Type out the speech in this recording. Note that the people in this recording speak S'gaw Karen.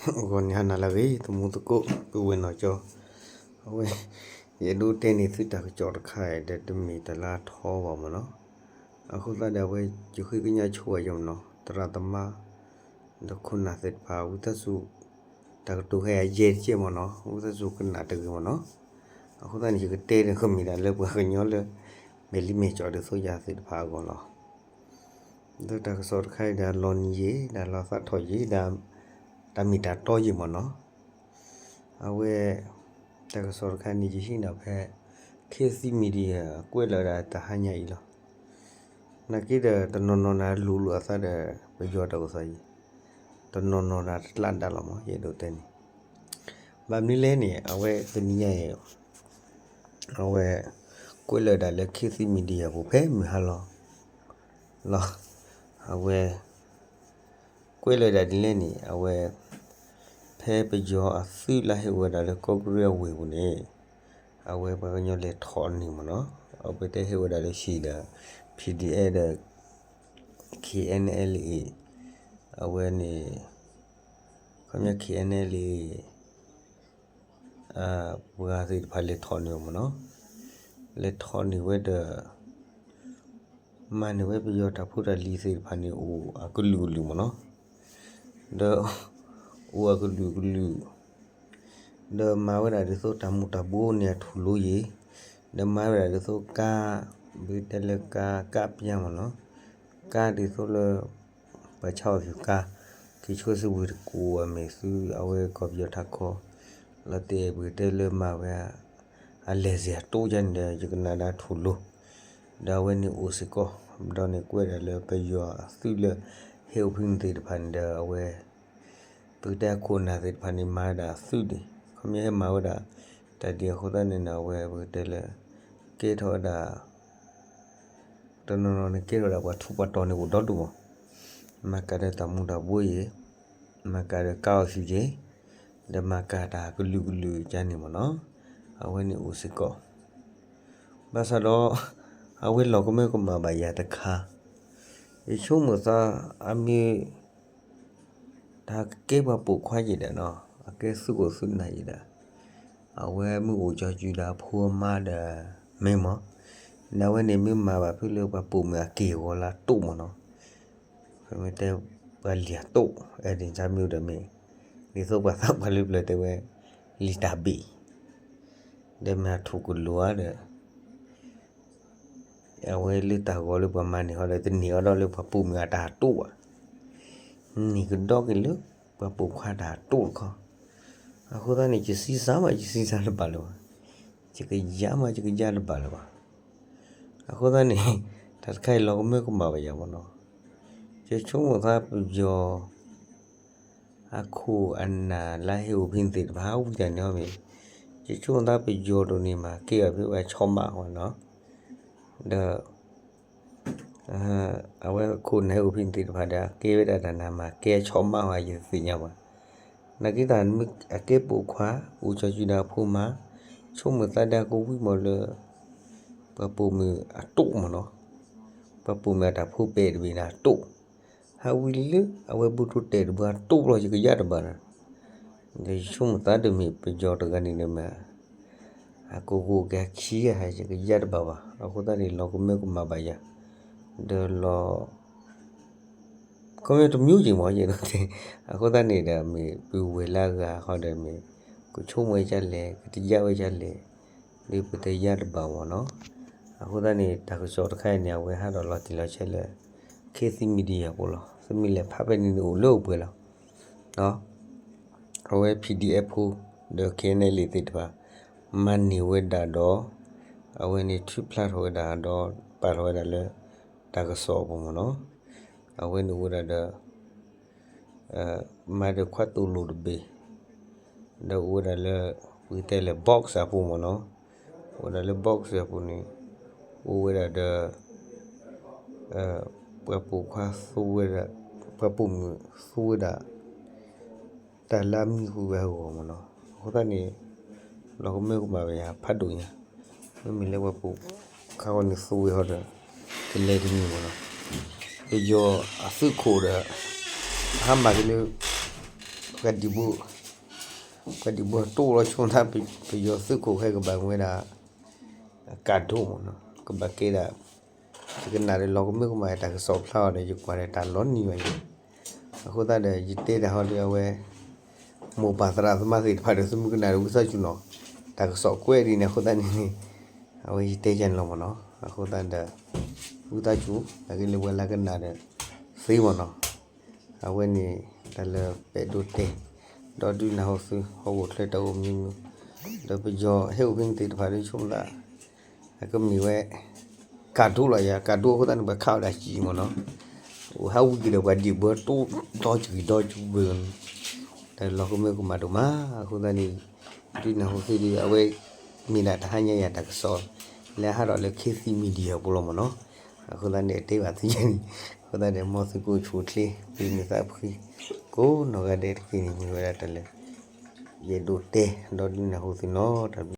ဂီၤနံၤဟါနၤလၢအဂ့ၤ သမူသကိး ပုၢ်ဝဲၢ်နီၢ်ကၠီ, အဝဲ ယအဲၣ်ဒိးတဲန့ၢ်သုတၢ်ကစီၣ်တခါအံၤဒီး တမ့ၢ်တၢ်လၢအထီဘၣ်မ့ၢ်နီၤ, အဃိသတးဒီး အဝဲ ယဃ့ကညးဆိဝဲယမ့ၢ်နီၤ သရၣ်သမါ ဒီးခိၣ်နၢ်သ့ၣ်တဖၣ် ဝံသးစူၤ တၢ်ကတိၤဟဲအယဲၢ်တကဲမ့ၢ်နီၤ ဝံသးစူၤကနၣ်တဂ့ၤမ့ၢ်နီၤ, အဃိသတးန့ၣ် ယကတဲန့ၣ်ကမ့ၢ်ဒၣ်လၢပှၤကညီလၢ မဲာ်လံမဲာ်ကၠီဒ်သိးယၤသ့ၣ်တဖၣ်အဂီၢ်လီၤ. ဒီးတၢ်ကစီၣ်တခါအံၤဒီး အလီၤနံၤယံာ် ဒီးအလီၤသးထီၣ်ယံာ် ဒီး တၢ်မ့ၢ်တၢ်တီယံာ်မ့ၢ်နီၤ, အဝဲ တၢ်ကစီၣ်တခါန့ၣ် ယဟံးန့ၢ်ဖဲ Khit Thit Media ကွဲးလီၤဒၣ်တဟါညါအံၤလီၤ. နာ်က့ဒီး တနီၤနီၤန့ၣ်လူၤလိာ်အသးဒီး ပယီၤတၢ်အိၣ်သးအံၤ, တနီၤနီၤန့ၣ်တကျါဒၣ်လီၤမ့ၢ် ယအဲၣ်ဒိးတဲန့ၣ်, ဘၣ်မနုၤလဲၣ်န့ၣ် အဝဲတနံၤညါအံၤ အဝဲ ကွဲးလီၤဒၣ်လၢ Khit Thit Media ပူၤဖဲမုၢ်ဟါလီၤ လီၤ, အဝဲ ကွဲးလီၤဒၣ်ဒ်လဲၣ်န့ၣ် အဝဲ ဖဲပယီၤအသုးလၢဟ့ၣ်ဝဲဒၣ်လၢကီၢ်ကရံးအဝ့ၢ်ပူၤန့ၣ် အဝဲပှၤကညီလဲၤထီၣ်န့ၢ်မ့ၢ်နီၤ, အဝဲတဲဟ့ၣ်ဝဲဒၣ်လၢဟံၣ်ဒီး PDF ဒီး KNLA အဝဲန့ၣ် ခီပညီ KNLA ပှၤသ့ၣ်တဖၣ်လဲၤထီၣ်န့ၢ်မ့ၢ်နီၤ, လဲၤထီၣ်န့ၢ်ဝဲဒီး မၤန့ၢ်ဝဲပယီၤတၢ်ဖိတၢ်လံၤသ့ၣ်တဖၣ်န့ၣ် အိၣ်အကလုာ်ကလုာ်မ့ၢ်နီၤ, ဒီး အိၣ်အကလုာ်ကလုာ် ဒီးမၤဝဲဒၣ်ဒ်သိးတၢ်မူၤတၢ်ဘှီးန့ၣ်အထူၣ်လိၤယံၤ, ဒီးမၤဝဲဒၣ်ဒ်သိးကါ, ပကတဲလၢကါ ကါပျါမ့ၢ်နီၤ, ကါဒ်သိးလၢ ပှၤဆါအီၣ်ပျူၤကါ, က့ၤဆိသုဝ့ၢ်တကူၣ်အမဲာ်သု အဝဲကီၢ်ပယီၤထးခီ, လီၤတဲာ်ပကတဲလၢမၤဝဲ အလဲၤစ့ၢ်အတိၢ်ယါန့ၣ်ဒီး ယကနၣ်ဒၣ်ထူၣ်လိၤ, ဒီးအဝဲန့ၣ်အိၣ်စ့ၢ်ကီး, ဒီးန့ၣ်ကွဲးဒၣ်လၢပယီၤအသုးလၢ ဟဲအိၣ်ဖဲန့ၣ်သ့ၣ်တဖၣ်န့ၣ်ဒီး အဝဲ ပကတဲအခိၣ်အနၢ်သ့ၣ်တဖၣ်န့ၣ် မၤဝဲဒၣ်အသုးဒံး, ခီပညီဟဲမၤဝဲဒၣ် တၢ်ဒ်အဃိသတးန့ၣ် အဝဲပကတဲလၢ ကဲထီၣ်ဝဲဒၣ် တနီၤနီၤန့ၣ် ကဲထီၣ်ဝဲဒၣ်ပှၤထူးပှၤတီၤန့ၣ်အိၣ်ဒီဒူၣ်မး, မၤကၤဒီးတၢ်မူၤတၢ်ဘှီးယံၤ, မၤကၤဒီးကါအီၣ်ဆူၣ်ယံၤ, ဒီးမၤကၤတၢ်ကလုာ်ကလုာ်ကါန့ၣ်မ့ၢ်နီၤ, အဝဲန့ၣ်အိၣ်စ့ၢ်ကီး, ဘၣ်ဆၣ်ဒီး အဝဲလီၤကမၢကမၣ်ဘၣ်ယၤတခါ, ယဆိကမိၣ်သး အမ့ၢ် တၢ်ကကဲပှၤပိာ်ခွါယံၤဒီးနီၤ အကဲသုးခိၣ်သုးနၢ်ယံၤဒီး အဝဲမ့ၢ်အိၣ်ကၠီၤကူၤဒီးအဖိအမါဒီး မ့ၢ်မး, ဒီးအဝဲန့ၣ်မ့ၢ်မၤဘၣ်ဖဲလၢပှၤပိာ်မုၣ်အက့ၢ်အဂီၤလၢအတိၢ်မးနီၤ, ပမ့ၢ်တဲပှၤလံၤအတိၢ် အဲၣ်ဒိးမ့ၢ်ဒီးမ့ၢ် ဒ်သိးပှၤသးပှၢ်လၢပျၢၤတဲဝဲ လံာ်တၢ်ဘ့ၣ် ဒီးမ့ၢ်အထူၣ်ကလိၤဧါဒီး အဝဲလၢတၢ်ဂီၤလၢပှၤမၤန့ၢ်ဟီဒီး တန့ၢ်အီၤဒီးလၢပှၤပိာ်မုၣ်အတၢ်တိၢ်ဘၣ်, န့ၢ်ကဒီက့ၤလၢပှၤပိာ်ခွါတၢ်တိၢ်တခီ, အဃိသတးန့ၣ် ယစံးစၢ်မး ယစံးစၢ်တဘၣ်လၢၤဘၣ်, ယကယၤမး ယကယၤတဘၣ်လၢၤဘၣ်, အဃိသတးန့ၣ် တၢ်တခါအံၤလီၤကမၢကမၣ်ဘၣ်ယၤမ့ၢ်နီၤ, ယဆိကမိၣ်သးပယီၤ အခိၣ်အနၢ်လၢဟဲအိၣ်ဖဲန့ၣ်သ့ၣ်တဖၣ် ဝံသးန့ၣ်အီၤမ့ၢ်, ယဆိကမိၣ်သးပယီၤဒိၣ်န့ၣ်မ့ၢ်ကဲအီၤဖဲဝဲဆီမးဃီနီၤ, ဒီး အဝဲခိၣ်နၢ်ဟဲအိၣ်ဖဲန့ၣ်သ့ၣ်တဖၣ်ဒီး အကဲဝဲဒၣ်တၢ်နၢ်မၤကဲဆီမးဃီ ယတသ့ၣ်ညါဘၣ်, နာ်က့တၢ်မ့ၢ်အကဲပိာ်ခွါ အိၣ်ကၠီၤကူၤဒီးအဖိမါ, ဆိကမိၣ်သးဒၣ်ကဝံၣ်မးလၢ ပှၤပိာ်မုၣ်အတိၢ်မ့ၢ်နီၤ, ပှၤပိာ်မုၣ်အတၢ်ဖိပဲာ်တဘ့ၣ်န့ၣ်အတိၢ်, ဟးဝံၤလၢအဝဲဘူးတိတဲာ်တဘၣ်အတိၢ်လီၤ ယကယၢ်တဘၣ်ဒီး, ဒီးယဆိကမိၣ်သးတမ့ၢ်ပယီၤတဂၤန့ၣ်ဒီးမ့ၢ် အကဂိၢ်က့ၤခံဂၤ ယကယၢ်တဘၣ်ဘၣ်, အဃိသတးန့ၣ် လီၤကမၢကမၣ်ဘၣ်ယၤ, ဒီးလီၤ ခီပညီတမံၤယံၤမး ယအဲၣ်ဒိးတဲ, အဃိသတးန့ၣ်ဒီး မ့ၢ်ပုၢ်ဝဲၢ်လၢအဂၤဃီဒီးမ့ၢ် ကဆိကမိၣ်ဝဲဒ်လဲၣ် ကတယၢ်ဝဲဒ်လဲၣ်, ဒီးပတယၢ်တဘၣ်မ့ၢ်နီၤ, အဃိသတးန့ၣ် တၢ်ကစီၣ်တခါအံၤန့ၣ် အဝဲဟးဒီးလီၤတံၢ်လီၤဆဲးလၢ Khit Thit Media အပူၤလီၤ, သုမ့ၢ်လဲၤဖးဖဲန့ၣ်န့ၣ်အိၣ်လၢအိၣ်ပှဲၤလီၤ, အဝဲ PDF ဖိ ဒီး KNLA သ့ၣ်တဖၣ် မၤန့ၢ်ဝဲဒၣ်ဒီး အဝဲန့ၣ်ထုးဖျါထီၣ်ဝဲဒၣ်ဒီး ပာ်ထီၣ်ဝဲဒၣ်လၢ တၢ်ကစီၣ်အပူၤမ့ၢ်နီၤ, အဝဲန့ၣ်အိၣ်ဝဲဒၣ်ဒီး မၤဒီးခွါသိၣ်လိၣ်တဘ့ၣ်, ဒီးအိၣ်ဝဲဒၣ်လၢ ပကတဲလၢ box အပူၤမ့ၢ်နီၤ, အိၣ်ဝဲဒၣ်လၢ box အပူၤန့ၣ် အိၣ်ဝဲဒၣ်ဒီး ပှၤပိာ်ခွါသူဝဲဒၣ်, ပှၤပိာ်မုၣ်သူဝဲဒၣ် တၢ်လၢအမံဃုာ်ဝဲအဂီၢ်မ့ၢ်နီၤ, အဃိသတးန့ၣ် လီၤကမၢကမၣ်ဝဲယၤဖးဒိၣ်ညါ, မ့မ့ၢ်လၢပှၤပိာ်ခွါဂီၢ်န့ၣ်သူဝဲဟီဒီး ကလဲၤတမံၤမ့ၢ်နီၤ, ပယီၤအသုးခိၣ်ဒီး ဟးမၤက့ၤလၢ ပှၤဒံၣ်ဘိ, ပှၤဒံၣ်ဘိတိၢ်လီၤဆိသး ပယီၤသုးခိၣ်ခဲကဘၣ်ဝဲဒၣ် ကးဒိၣ်မ့ၢ်နီၤ, ကဘၣ်ကဲဒၣ် ယကနၣ်ဒီးလီၤကမၢကမၣ်တၢ်ကစီၣ်ဖျါအီၤဒီး ယကွၢ်ဒီးတၢ်လီၤနံၤဘၣ်ယိၣ်, အဃိသတးဒီး ယတဲတၢ်ဟီဒီးအဝဲ မိၢ်ပၢ်သရၣ်သမါသ့ၣ်တဖၣ်ဒီး သုမုၢ်ကနၣ်ဒီးဝံသးစူၤနီၤ, တၢ်ကစီၣ်ကွဲးဒ်န့ၣ် အဃိသတးန့ၣ်န့ၣ် အဝဲယတဲယၤန့ၣ်လီၤမ့ၢ်နီၤ, အဃိသတးဒီး ဝံသးစူၤ နာ်က့လၢပှၤလၢကနၣ်ဒီးသ့မ့ၢ်နီၤ, အဝဲန့ၣ် တၢ်လၢပအဲၣ်ဒိးတဲ ဒီးဒုးနၢ်ဟူသု ဟီၣ်ခိၣ်ချၢတၢ်အိၣ်မူမူ, ဒီးပယီၤဟဲအိၣ်ဖဲန့ၣ်သ့ၣ်တဖၣ်ဒီး ဆိကမိၣ်သး အကမ့ၢ်ဝဲ ကးဒိၣ်လီၤယၤ, ကးဒိၣ်အဃိသတးန့ၣ် ပှၤခးအီၤဒၣ်စံၣ်မ့ၢ်နီၤ, အိၣ်ဟးဝံၤက့ၤဒီးပှၤဒံၣ်ဘိတိၢ်ဒီစကံၤဒီကဘၢၣ်, တၢ်လီၤကမၢကမၣ်ဒိၣ်မး, အဃိသတးန့ၣ် ဒုးနၢ်ဟူသုဒီး အဝဲမ့ၢ်ဒၣ်တဟါညါယၤတၢ်ကစီၣ် လၢအဟးထီၣ်လၢ ခေတ်သစ် Media ပူၤလီၤမ့ၢ်နီၤ, အဃိသတးန့ၣ် အတဲဘၣ်သုယဲန့ၣ်, အဃိသတးန့ၣ် မ်သုကအိၣ်ဆူၣ်အိၣ်ချ့ ပှၤမုၢ်သးဖှံ ကိးနီၢ်ဂၤဒဲးတက့ၢ်န့ၣ် မ့ၢ်ဝဲဒၣ်တၢ်လၢ ယအဲၣ်ဒိးတဲ ဒီးဒုးနၢ်ဟူသုနီၤ, တၢ်ဘျုး